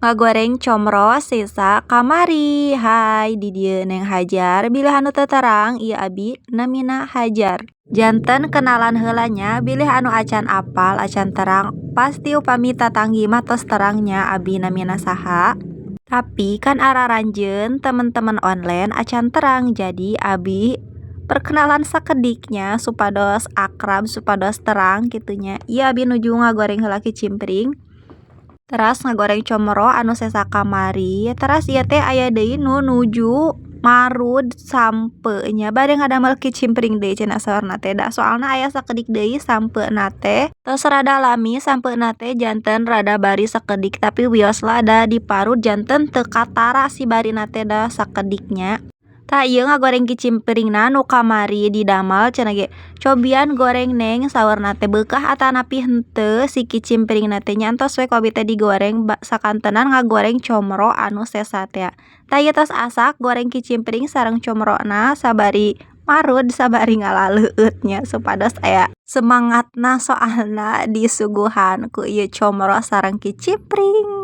Ngagoreng comro sesa kamari. Hai, di dieu Neng Hajar, bilih anu teu terang ieu abi namina Hajar. Janten kenalan heula nya, bilih anu acan apal, acan terang. Pasti upami tatanggi mah tos terang nya abi namina saha. Tapi kan araranjeun temen-temen online acan terang, jadi abi perkenalan sakedik nya supados akrab, supados terang kitu nya. Ieu abi nuju ngagoreng heula kicimpring, teras ngagoreng comro anu sesa kamari. Teras ieu teh aya deui nu nuju marud sampeu nya, bade ngadamel kicimpring deui cenah saurna teh, da soalna aya sakedik deui sampeuna teh. Tos rada lami sampeuna teh, janten rada bari sakedik, tapi wios lah da diparud janten teu katara si barina teh da sakedik nya. Tah, ieu ngagoreng kicimpringna nu kamari didamel cenah ge, "Cobian goreng, Neng," saurna teh, "beukah atanapi henteu si kicimpringna teh." Nya entos we ku abi teh digoreng sakantenan ngagoreng comro anu sesa tea. Tah, ieu tos asak goreng kicimpring sareng comrona sabari marud, sabari ngalaleueut nya, supados aya semangatna, soalna disuguhan ku ieu comro sareng kicimpring.